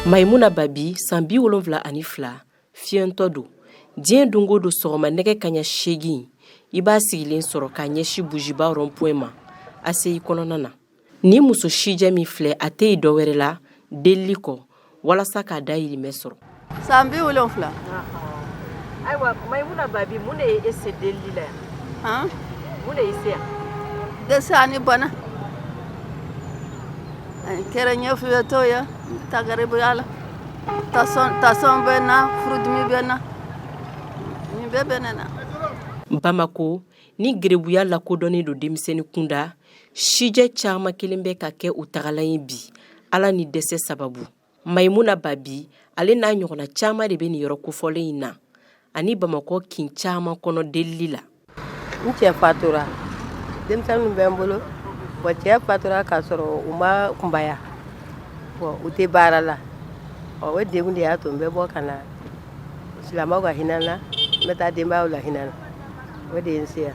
Mayimuna Babi, san 72, fiyɛntɔ don. Diɲɛ don o don sɔgɔma nɛgɛ kaɲa 8, i b'a sigilen sɔrɔ k'a ɲɛsin Bujiba rond-point ma ACI kɔnɔna na. Ni muso sijɛ min filɛ, a tɛ yen dɔwɛrɛ la delili kɔ walasa k'a dayirimɛ sɔrɔ. San 70. Ayiwa Mayimuna Babi, mun de ye e se delili la yan? Mun de y'i se yan? Dɛsɛ ani bana kɛra ɲɛfiyɛtɔ ye, tagaribuya la, tension bɛ n na, furudimi bɛ n na, nin bɛɛ bɛ ne na. Bamako ni gerebuya lakodɔnnen don denmisɛnnin kunda, sijɛ caman kelen bɛ ka kɛ u tagalan ye bi, Ala ni dɛsɛ sababu. Mayimuna Babi, ale n'a ɲɔgɔnna caman de bɛ nin yɔrɔ kofɔlen in na ani Bamakɔ kin caman kɔnɔ delili la. N cɛ fatura, denmisɛnninw bɛ n bolo. Bon, cɛ fatura k'a sɔrɔ u ma kunbaya. Bon, u tɛ baara la. Ɔ, o degun de y'a to n bɛ bɔ ka na silamɛw ka hinɛ na, n bɛ taa denbayaw la hinɛ na. O de ye n se yan.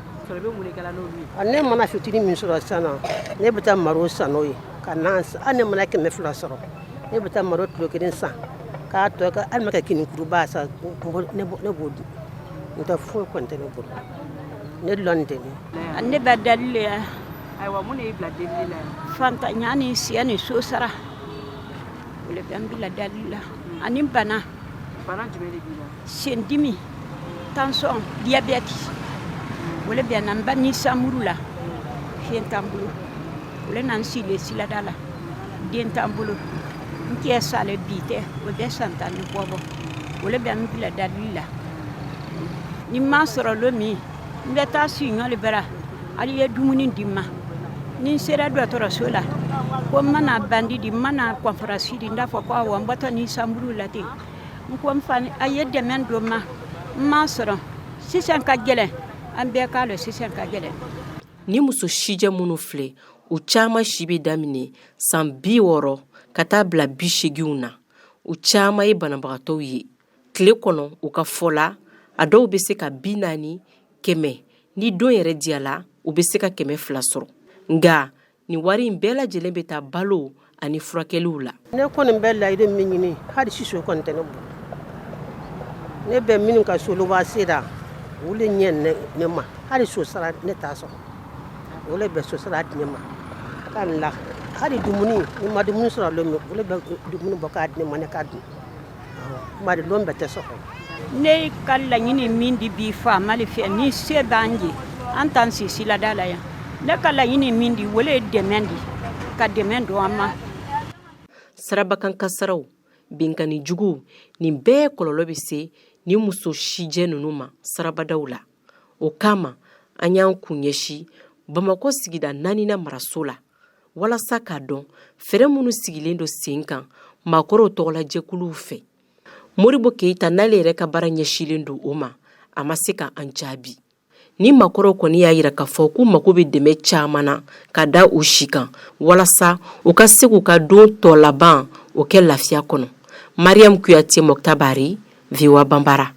Ne mana fitinin min sɔrɔ sisan nɔ, ne bɛ taa maro san n'o ye ka na. Hali ne mana 200 sɔrɔ, ne bɛ taa maro kilo 1 san k'a tɔ kɛ, hali ma kɛ kinikuruba san, ne b'o dun. N tɛ foyi kɔni tɛ ne bolo, ne lɔn tɛ ne. Ne bɛ dali le ya. Ayiwa, mun de y'i bila delili la yan? Fantanya ni siya ni so sara, o le bɛ n bila dali la, ani bana. Bana jumɛn de b'i la? Sendimi, tension, diabète, o le bɛ n na. N ba ni samuru la, fiɲɛ t'an bolo, o le na n sigilen silada la. Den t'an bolo, n cɛ sale bi tɛ, o bɛ san 10 ni kɔ bɔ. O le bɛ n bila dalili la. Ni n ma sɔrɔ lon min, n bɛ taa siɲɔ le bara, hali ye dumuni di n ma. Ni n sera dɔgɔtɔrɔso la ko n mana bandi di, n mana conférence di, n t'a fɔ ko awɔ, n bɔtɔ ni sanburu la ten. N ko n fa, a ye dɛmɛ don n ma, n ma sɔrɔ. Sisan ka gɛlɛn, an bɛɛ k'a lɔn sisan ka gɛlɛn. Ni muso sijɛ minnu filɛ, u caman si bɛ daminɛ san 60 ka taa bila 80 na. U caman ye banabagatɔw ye. Tile kɔnɔ, u ka fɔ la, a dɔw bɛ se ka 40, 100, ni don yɛrɛ diyala, u bɛ se ka 200 sɔrɔ. Nka nin wari in bɛɛ lajɛlen bɛ taa balo ani furakɛliw la. Ne kɔni bɛ layidu min ɲini, hali siso kɔni tɛ ne bolo. Ne bɛ minnu ka so luwanse la, olu de ɲɛ ne ma. Hali so sara ne t'a sɔrɔ, olu de bɛ so sara di ne ma ka n la. Hali dumuni, ni ma dumuni sɔrɔ lon min, olu bɛ dumuni bɔ k'a di ne ma, ne k'a dun. Bari lon bɛɛ tɛ sɔrɔ. Ne ka laɲini min di bi faama le fɛ, ni se b'an ye, an t'an si silada la yan. Ne ka laɲini min di, o le ye dɛmɛ di, ka dɛmɛ don an ma. Sirabakan kasaraw, binkanni juguw, nin bɛɛ kɔlɔlɔ bɛ se ni muso sijɛ ninnu ma sirabadaw la. O kama, an y'an kun ɲɛsin Bamakɔ sigida naaninan maraso la walasa k'a dɔn fɛɛrɛ minnu sigilen don sen kan maakɔrɔw tɔgɔlajɛkuluw fɛ. Moribo Keyita, n'ale yɛrɛ ka baara ɲɛsilen don o ma, a ma se ka an jaabi. Ni maakɔrɔw kɔni y'a yira k'a fɔ k'u mago bɛ dɛmɛ caman na ka da u si kan walasa u ka se k'u ka don tɔ laban o kɛ lafiya kɔnɔ. Mariam Kuyate, Moctar Barry, VOA Banbara.